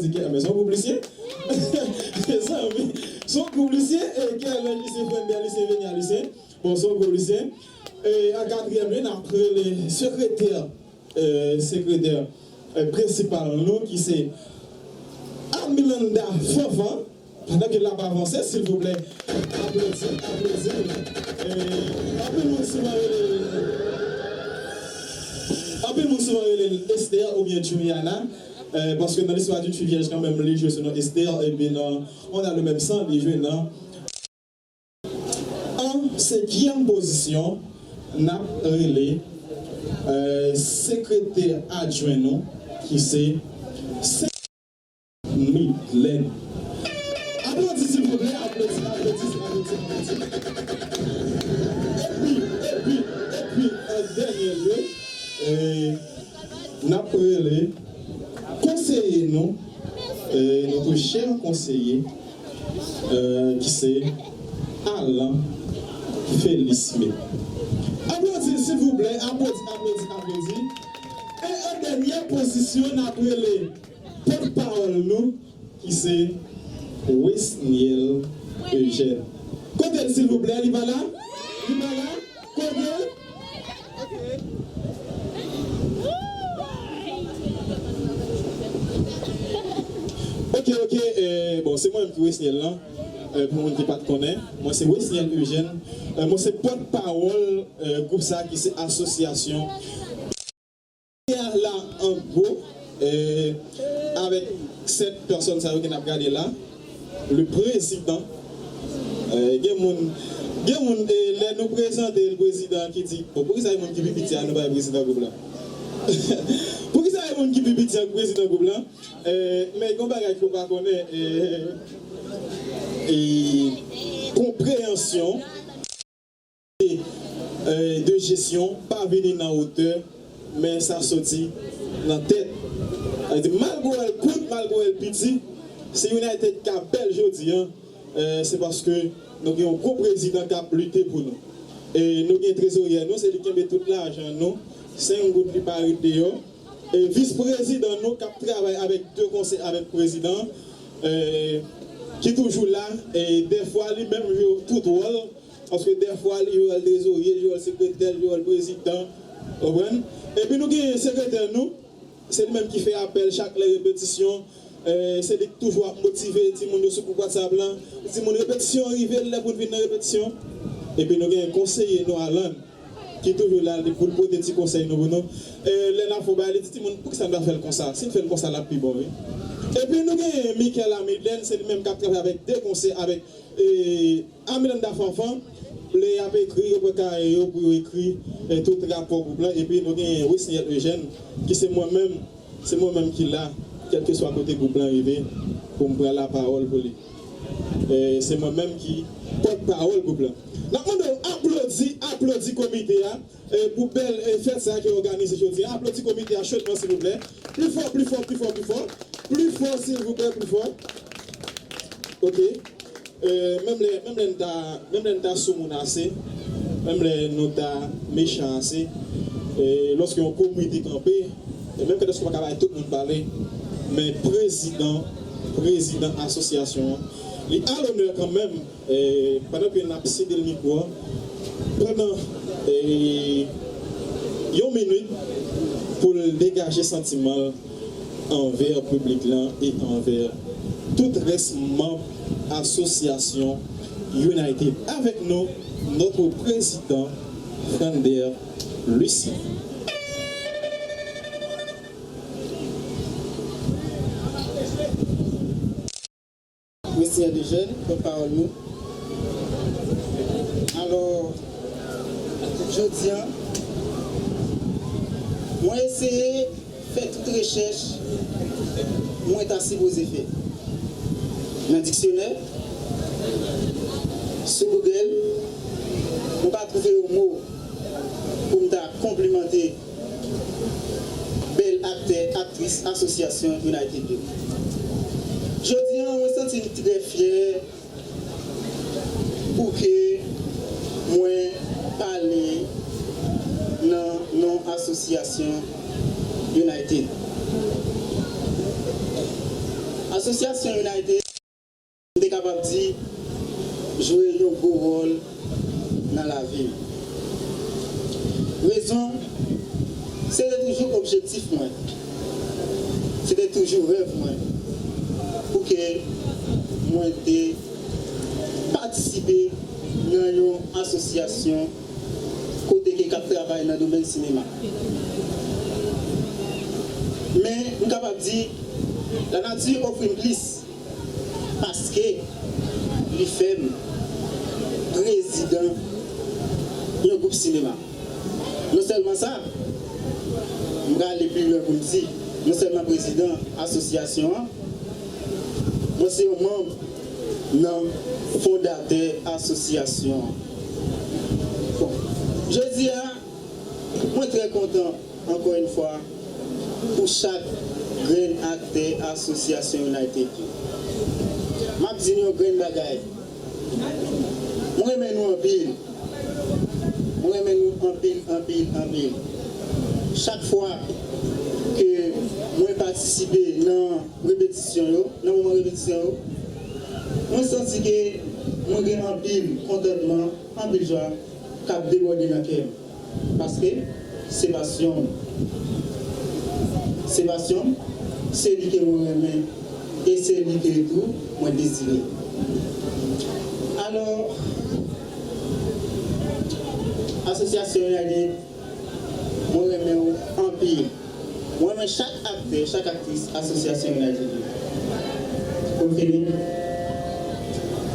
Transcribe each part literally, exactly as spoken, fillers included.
Di ke, men se yon gwoup lisyen. Mezanmi, se yon gwoup lisyen, e ke lè lisyen Frendè, lisyen Venya, lisyen. Bon, se yon gwoup lisyen. E an katriyèm li, n ap rele sekretè, e, sekretè, e, prensipal nou, ki se Amilanda Fanfan. Pandan ke l ap avanse, silvouplè, aplodi, aplodi. E, anpil moun souvan rele l, anpil moun souvan rele l Esther oubyen Juliana, e, paske dans l'histoire d'une fille vierge, kanmenm, li jwe sou non Esther, epi nan On a le même sang, li jwe nan. An senkyèm pozisyon, n ap rele, e, sekretè adjwen nou, ki se Midlène. Aplodi, silvouplè, aplodi, aplodi, aplodi, aplodi. Epi, epi, epi, an dènye lye, e, n ap rele konseye nou, e, notre cher konseye, e, ki se Alan Felisme. Aplodi, silvouplè, aplodi, aplodi, aplodi. E an dènye pozisyon, n ap rele pòtpawòl nou, ki se Wesniel Eugène. Kote l, silvouplè? Li pa la? Li pa la? Kote l? Ok, ok, e, bon, se mwen menm ki Wesniel lan. E, pou moun ki pa t konnen, mwen se Wesniel Eugène. E, mwen se pòtpawòl, e, gwoup sa ki se asosyasyon la, an gwo, e, avèk sèt pèsòn sa yo ke n ap gade la, le prezidan, e, gen moun, gen moun, e, lè nou prezante le prezidan ki di, "Bon, poukisa e moun ki pi piti a, nou pa e prezidan gwoup la?" Poukisa e moun ki pi piti a prezidan gwoup la? E, men gen yon bagay ke w pa konnen, e, e, konpreyansyon e, de jesyon pa vini nan wotè, men sa soti nan tèt. Sa vle di, malgre w wè l kout, malgre w wè l piti, si United ka bèl jodi a, e, se paske nou gen yon gwo prezidan k ap lite pou nou. E nou gen trezoryè nou, se li ki kenbe tout lajan nou, senk goud li pa ret deyò. E vis prezidan nou k ap travay avèk de konsèy avèk prezidan, e, ki toujou la, e dèfwa li menm jwe tout wòl, paske dèfwa, li jwe wòl trezorye, li jwe wòl sekretè, li jwe wòl prezidan. Ou konprann? Epi nou gen sekretè nou, se li menm ki fè apèl chak lè repetisyon. E, se li ki toujou ap motive timoun yo sou gwoup WhatsApp lan. Timoun, repetisyon rive, l lè pou n vin nan repetisyon. Epi nou gen konseye nou, Alan, ki toujou la, li pou l pote ti konsèy nou pou nou. E, lè n ap fè yon bagay, li di timoun, "Poukisa n pa fè l konsa? Si n fè l konsa, l ap pi bon, wi." Epi nou gen Michael Amidlen, se li menm k ap travay avèk de konsèy, avèk, e, Amilanda Fanfan, lè y ap ekri, yo pran kaye yo pou yo ekri, e, tout rapò gwoup lan. Epi nou gen Wesniel Eugène, ki se mwen menm, se mwen menm ki la, kèlkeswa kote gwoup lan rive, pou m pran lapawòl pou li. E, se mwen menm ki pòtpawòl gwoup lan. N ap mande w aplodi, aplodi komite a, e, pou bèl, e, fèt sa a ki òganize jodi a. Aplodi komite a chodman, silvouplè. Pli fò, pli fò, pli fò, pli fò. Pli fò, silvouplè, pli fò. Ok. E, menm lè, menm lè n ta, menm lè n ta soumoun ase, menm lè nou ta mechan ase, e, lòske yon komite kanpe, e menm kantèske w pa ka bay tout moun pale, men prezidan, prezidan asosyasyon an, li a lonè kanmenm, e, pandan ke n ap sede l mikwo a, pandan, e, yon minit pou l degaje santiman l anvè piblik lan e anvè tout rès manm asosyasyon United. Avèk nou, notre président, Frander Lucien. Wesniel Eugène, pòtpawòl nou. Alò, jodi a, mwen eseye fè tout rechèch mwen ta sipoze fè. Nan diksyonè, sou Google, mwen pa twouve yon mo pou m ta konplimante bèl aktè, aktris asosyasyon United yo. Jodi a, mwen santi m trè fyè pou ke mwen pale nan non asosyasyon United. Asosyasyon United, m te kapab di, jwe yon gwo wòl nan lavi m. Rezon, se te toujou objektif mwen. Se te toujou rèv mwen pou ke mwen te patisipe nan yon asosyasyon kote ke k ap travay nan domèn sinema. Men, m kapab di, lanati ofri m plis paske li fè m prezidan yon gwoup sinema. Non sèlman sa, m prale pi lwen pou m di, non sèlman prezidan asosyasyon an, mwen se yon manm nan fondatè asosyasyon an. Bon, jodi a, mwen trè kontan, ankò yon fwa, pou chak grenn aktè asosyasyon United yo. M ap di nou yon grenn bagay. Mwen renmen nou anpil. Mwen renmen nou anpil, anpil, anpil. Chak fwa ke mwen patisipe nan repetisyon yo, nan moman repetisyon yo, mwen santi ke mwen gen anpil kontantman, anpil jwa k ap debòde nan kè m. Paske se pasyon m. Se pasyon m, se li ke mwen renmen, e se li ke tou mwen dezire. Alò, asosyasyon United, mwen renmen w anpil. Mwen renmen chak aktè, chak aktris asosyasyon United yo. Pou m fini,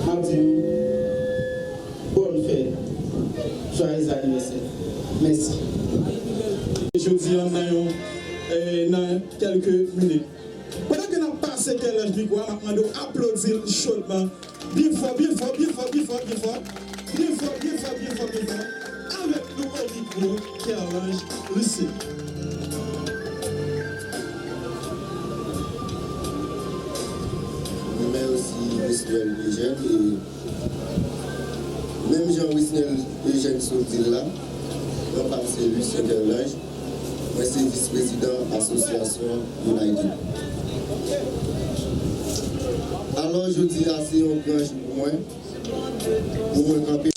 m ap di nou, bòn fèt, jwayèz anivèsè. Mèsi. Jodi a, nan yon, eh, nan kèlke minit. Pandan ke n ap pase Kerlange mikwo a, m ap mande w aplodi l chodman. Byen fò, byen fò, byen fò, byen fò, byen fò. Byen fò, byen fò, byen fò, byen fò. Avèk nou o mikwo, Kerlange Lucien. Mwen menm osi, Wisnel Eugène, e menm jan Wisnel Eugène sot di l la, non pa m se Lucien Kerlange, mwen se vis prezidan asosyasyon United. Alò, jodi a, se yon gran jou pou mwen, pou mwen kanpe.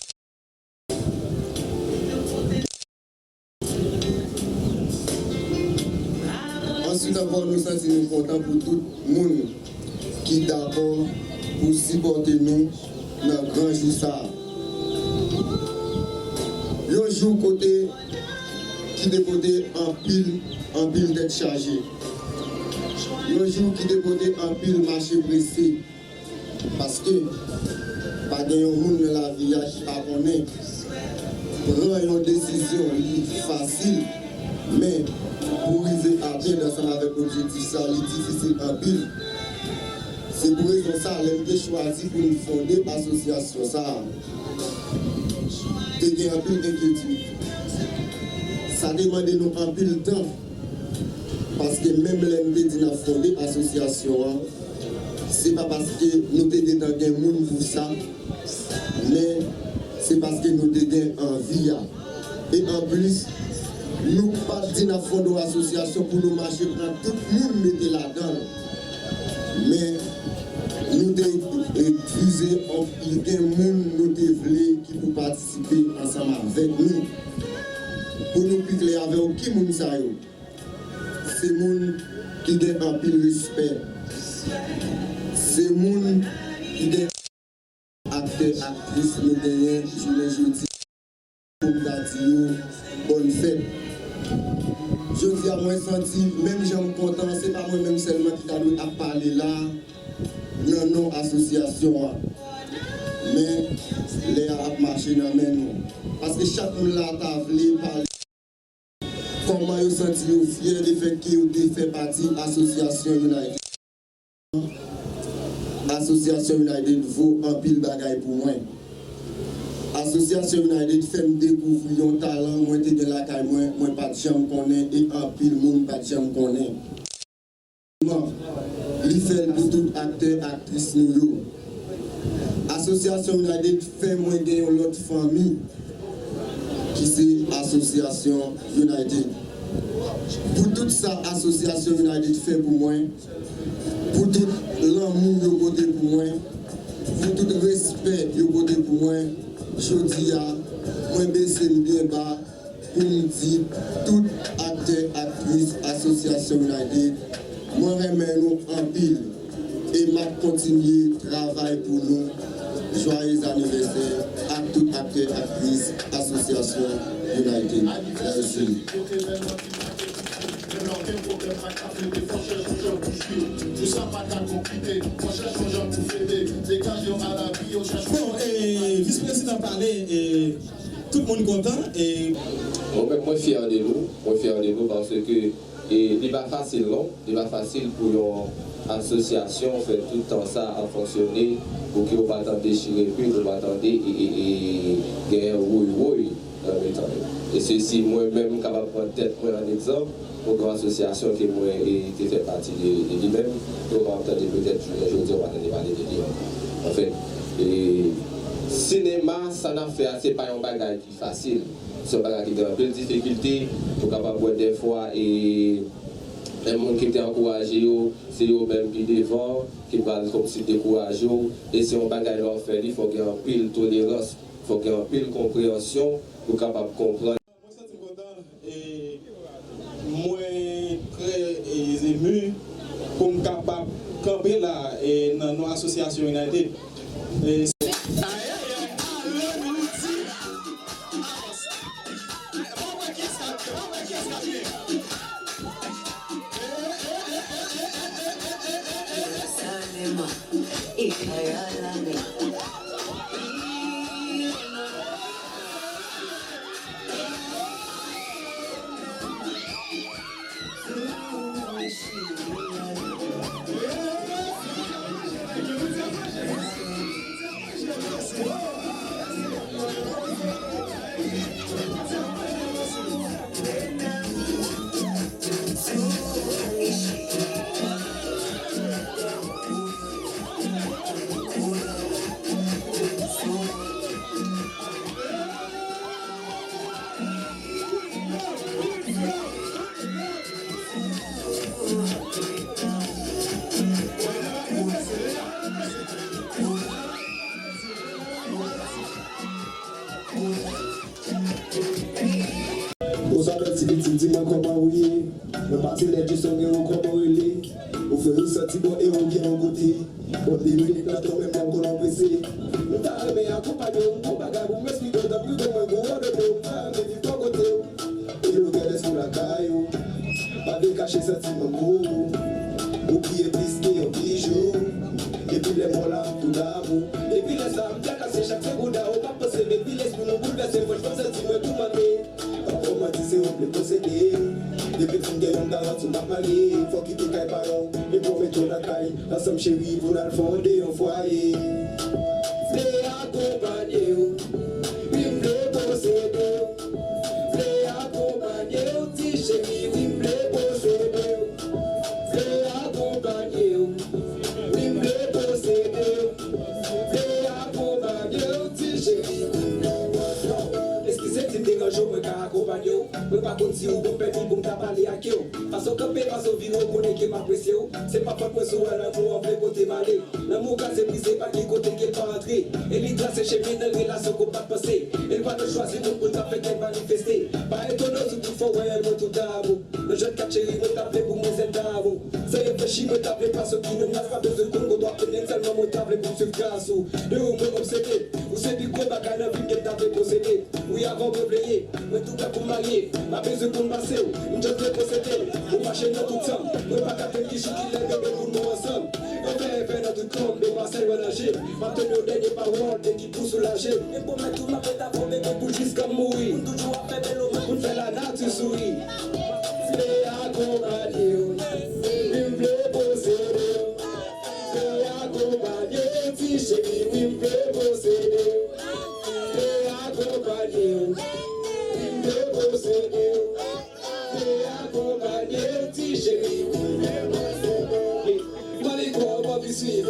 Answit ankò, nou santi nou kontan pou tout moun ki dakò pou sipòte nou nan gran jou sa a. Yon jou kote ki te pote anpil, anpil tèt chaje. Yon jou ki te pote anpil mache prese. Paske pa gen yon moun nan lavi a ki pa konnen pran yon desizyon li fasil, men pou rive atenn ansanm avèk objektif sa, li difisil anpil. Se pou rezon sa, lè m te chwazi pou n fonde asosyasyon sa a, te gen anpil enkyetid. Sa te mande nou anpil tan, paske menm lè n te di n ap fonde asosyasyon an, se pa paske nou te gentan gen moun pou sa, men se paske nou te gen anvi a. E anplis, nou pa t di n ap fonde yon asosyasyon pou nou mache pran tout moun mete ladan l. Men, nou te, e, vize, gen moun nou te vle ki pou patisipe ansanm avèk nou. Pou nou pi klè avè w, ki moun sa yo? Se moun ki gen anpil respè. Se moun ki gen aktè, aktris nou genyen jounen jodi, pou m ta di yo bòn fèt. Jodi a, mwen santi, menm jan m kontan, se pa mwen menm sèlman ki ta dwe ap pale la, nan non asosyasyon an. Men, lè a ap mache nan men nou. Paske chak moun la ta vle pale kòman yo santi yo fyè de fèt ke yo te fè pati asosyasyon United. Asosyasyon United vo anpil bagay pou mwen. Asosyasyon United fè m dekouvri yon talan mwen te gen lakay mwen, mwen pa t janm konnen e anpil moun pa t janm konnen. Li fè l pou tout aktè, aktris nou yo. Asosyasyon United fè mwen gen yon lòt fanmi ki se Asosyasyon United. Pou tout sa Asosyasyon United fè pou mwen, Pou tout lanmou yo pote pou mwen, pou tout respè yo pote pou mwen, jodi a, mwen bese m byen ba pou m di tout aktè, aktris Asosyasyon United, mwen renmen nou anpil e m ap kontinye travay pou nou. Joyeux anniversaire ak tout aktè, aktris Asosyasyon United. Mèsi. Bon, e, vis prezidan pale, e, tout moun kontan, e. Mwen menm, mwen fyè de nou, mwen fyè de nou paske, e, li pa fasil non, li pa fasil pou yon asosyasyon fè tout tan sa ap fonksyone, pou ke ou pa tande chire pit, ou pa tande, e, e, e, genyen woy woy nan mitan yo. E se si mwen menm m kapab pran tèt mwen an egzanp, pou yon asosyasyon ke mwen, e, te fè pati de, de li menm, ke ou kapab tande petèt jounen jodi a, ou pa tande pale de li ankò. Anfen, e, sinema, sa n ap fè a, se pa yon bagay ki fasil. Se yon bagay ki gen anpil difikilte, ou kapab wè dèfwa, e, menm moun ki te ankouraje yo, se yo menm ki devan, ki pral kòmsi dekouraje w, e se yon bagay lè w ap fè li, fò w gen anpil tolerans, fò w gen anpil konpreyansyon pou w kapab konprann. Mwen santi m kontan, e mwen trè, e, emu pou m kapab kanpe la, e, nan non Asosyasyon United. E, ayayay, Aaron Rudy. Salema, Ikayalame. Bonswa bèl ti pitit, di mwen kòman ou ye? Mwen pati lè Jason gen ou kòman ou rele? Ou fè ressanti bon e ou gen yon kote. Bon, li rele nan tan mwen, mwen konn anprese. Mwen ta renmen akonpanye w, m gon bagay pou m esplike w, tanpri ban mwen gwo wòdòp yo, m ta renmen viv bò kote w. E yo gen lespri lakay ou, pa vle kache santiman m pou ou. Ou bliye plis ke yon bijou. Depi lè mò la, m tou damou. Depi lè sa, m trakase chak segonn a ou, m ap panse, depi lespri nou boulvèse, franchman, m santi mwen toumante. Kòman di se ou m vle posede. Depi m fin gen yon galanti m ap marye. Fò w kite kay paran w e pou w mete w nan kay ansanm cheri pou n al fonde yon fwaye. M vle akonpanye w, wi m vle posede w. M vle akonpanye w ti cheri, wi m vle posede w. M vle akonpanye w, wi m vle posede w. M vle akonpanye w ti cheri. Eskize si m deranje w, mwen ka akonpanye w. Mwen pa konn si ou ban m pèmi pou m ta pale ak yo. Fason w kanpe, fason w vire, w konnen ke m apresye w. Se pa fòt mwen si w wè lanmou an vle pote m ale. Lanmou kraze brize, pa gen kote ke l pa antre. E li trase chemen nan relasyon ke w pa t panse. E l pa t chwazi moun pou l ta fè kè l manifeste. Pa etone w si tout fwa w wè l, mwen tou damou. Nan jwèt kat cheri, mwen t ap vle pou mwen sèl damou. San reflechi, mwen t ap vle pase w ki nan mas, pa bezwen konn kote w ap mennen m, sèlman mwen t ap vle pou m swiv tras ou. De ou mwen obsede, ou se pi gwo bagay nan vi m ke m t ap vle posede. Wi, avan mwen vle ye, mwen tou prè pou m marye. Pa bezwen konn pase w, m just vle posede w. Ou mache nan tout san m, mwen pa ka tann ki jou ki lè bebe pou nou ansanm. Anfen, anfen, nan tout kò m, de pasèl yo nan je m. M ap tann yon dènye pawòl, de ki pou soulaje m. E pwomèt ou m ap ret avè w, bebe, pou jiska m mouri. Pou n toujou ap fè bèl omaj, pou n fè lanati souri. M vle akonpanye w, wi, m vle posede w. M vle akonpanye w, ti cheri, wi, m vle posede w. M vle akonpanye w, wi, m vle posede w. M vle akonpanye w, ti cheri, wi, m vle posede w. Mwen li kwè w anvi swiv.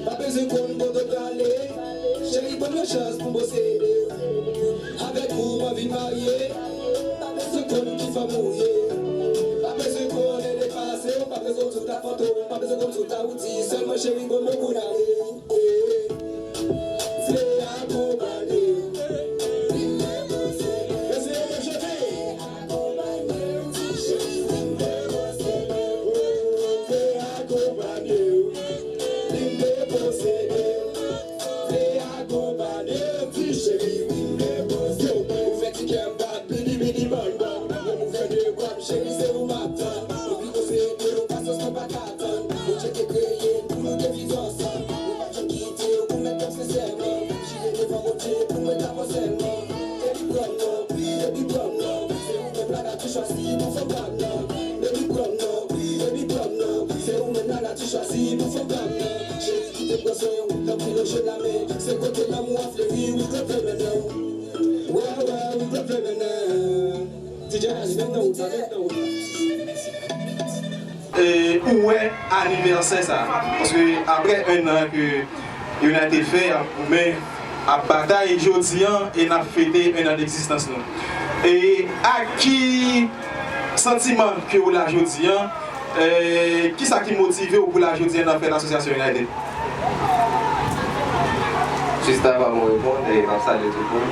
Pa bezwen konn kote w prale. Cheri, ban m yon chans pou m posede w. Avèk ou, m anvi marye. Pa bezwen konn ki fanm ou ye. Pa bezwen konnen de pase w. Pa bezwen konn si w ta fantom. Pa bezwen konn si Sa ou di sèlman cheri, bon, bon, bon, la, eh, eh. Vle akonpanye w. Vin depoze. Eseye chante. Akonpanye w, ti cheri, vin depoze. Vle akonpanye w. Vin depoze. Vle akonpanye w, ti cheri, vin depoze. Ou fè ti kè m bat, bidi, bidi, bam, bam. Lè m ouvè de bra m, cheri, se ou m ap tann. Epi posede w, pasyans mwen pa ka tann. Bondye te kreye n pou nou te viv ansanm. Ou pa janm kite w pou mèt kè m sensèman. Jire devan Bondye pou mwen dabò sèlman. Epi pran m non, wi, epi pran m non. Se ou menm lanati chwazi pou fanm pa m nan. Epi pran m non, wi, epi pran m non. Se ou menm lanati chwazi pou fanm pa m nan. Cheri, kite m pran swen w, tanpri lonje lamen. Se kote lanmou an fleri, wi, kote mennen w. Wè, wè, wi, kote mennen w. DJ Alex, mete nan wout la, mete nan wout la. E, ou wè anivèsè sa. Paske apre en an ke United fè, ap goumen, ap batay, jodi an, e n ap fete en an d'egzistans nou. E ak ki santiman ke ou la jodi an, e, kisa ki motive w pou la jodi an nan fèt asosyasyon United? Jis avan mwen reponn, e, m ap salye tout moun.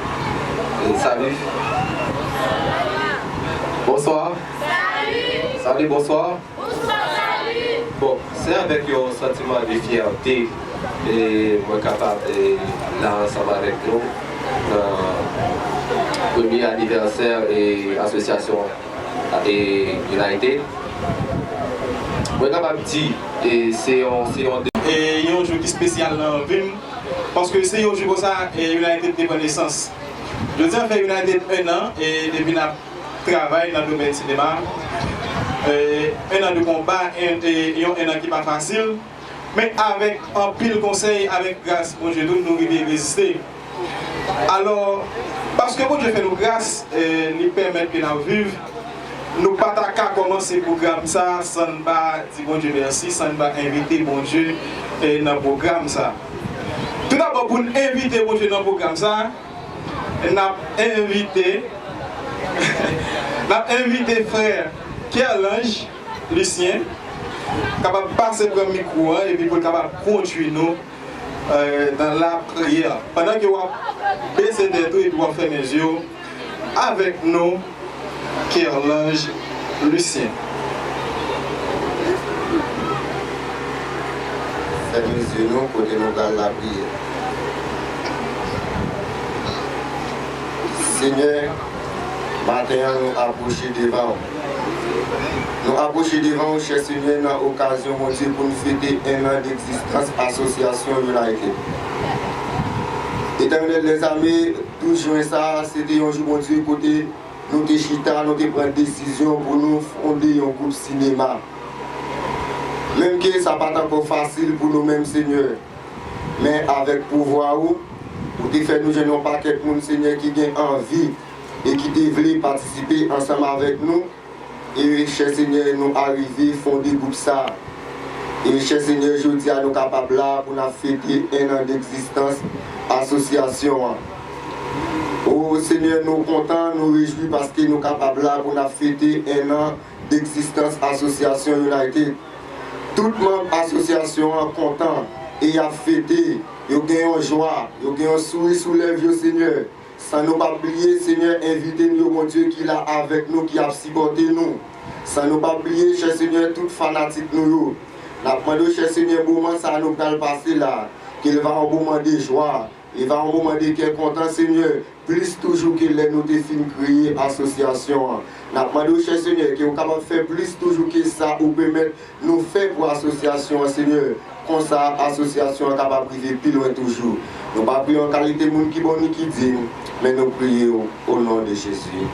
E, salut. Bonsoir. Salut. Salut, bonsoir. Bonsoir, salut. Bon, se avèk yon santiman de fyète, e, mwen kapab, e, la ansanm avèk nou nan premye anivèsè, e, asosyasyon, e, United. Mwen kapab di, e, se yon, se yon de- E yon jou ki espesyal nan vi m, paske se yon jou konsa, e, United te pran nesans. Jodi an fè United en an, e, depi n ap travay nan domèn sinema. E, en an de konba, en, e, yon en an ki pa fasil, men avèk anpil konsèy, avèk gras Bondye tou, nou rive reziste. Alò, paske Bondye fè nou gras, e, li pèmèt ke n ap viv, nou pa ta ka kòmanse pwogram sa san n pa di Bondye mèsi, san n pa envite Bondye, e, nan pwogram sa. Toudabò, pou n envite Bondye nan pwogram sa, n ap envite, n ap envite frè Kerlange Lucien kapab pase pran mikwo an epi pou l kapab kondui nou, euh, dans la prière. Pandan ke w ap bese tèt ou epi w ap fèmen zye w, avèk nou, Kerlange Lucien. Fèmen zye nou kote nou pral lapriyè. Senyè, maten an nou apwoche devan w. Nou apwoche devan w, chè Senyè, nan okazyon, Bondye, pou n fete en an degzistans Asosyasyon United. Etènèl dèzame, douz jen sa a, se te yon jou, Bondye, kote nou te chita, nou te pran desizyon pou nou fonde yon gwoup sinema. Menm ke sa pa t ankò fasil pou nou menm, Senyè, men avèk pouvwa ou, ou te fè nou jwenn yon pakèt moun, Senyè, ki gen anvi e ki te vle patisipe ansanm avèk nou. E, chè Senyè, nou arive fonde gwoup sa a. E, chè Senyè, jodi a nou kapab la pou n ap fete en an degzistans asosyasyon an. O Senyè, nou kontan, nou rejwi paske nou kapab la pou n ap fete en an degzistans Asosyasyon United. Tout manm asosyasyon an kontan e y ap fete. Yo gen yon jwa, yo gen yon souri sou lèv yo, Senyè. San nou p ap bliye, Senyè, envite n yo, Bondye, ki la avèk nou, ki ap sipòte nou. San nou p ap bliye, chè Senyè, tout fanatik nou yo. N ap mande w, chè Senyè, moman sa a nou pral pase la, ke l va yon moman de jwa, li va yon moman de kè kontan, Senyè, plis toujou ke lè nou te fin kreye asosyasyon an. N ap mande w, chè Senyè, ke w kapab fè plis toujou ke sa ou pèmèt nou fè pou asosyasyon an, Senyè. Konsa, asosyasyon an kapab rive pi lwen toujou. Nou pa priye an kalite moun ki bon ni ki diy, men nou priye w o non de Jezi.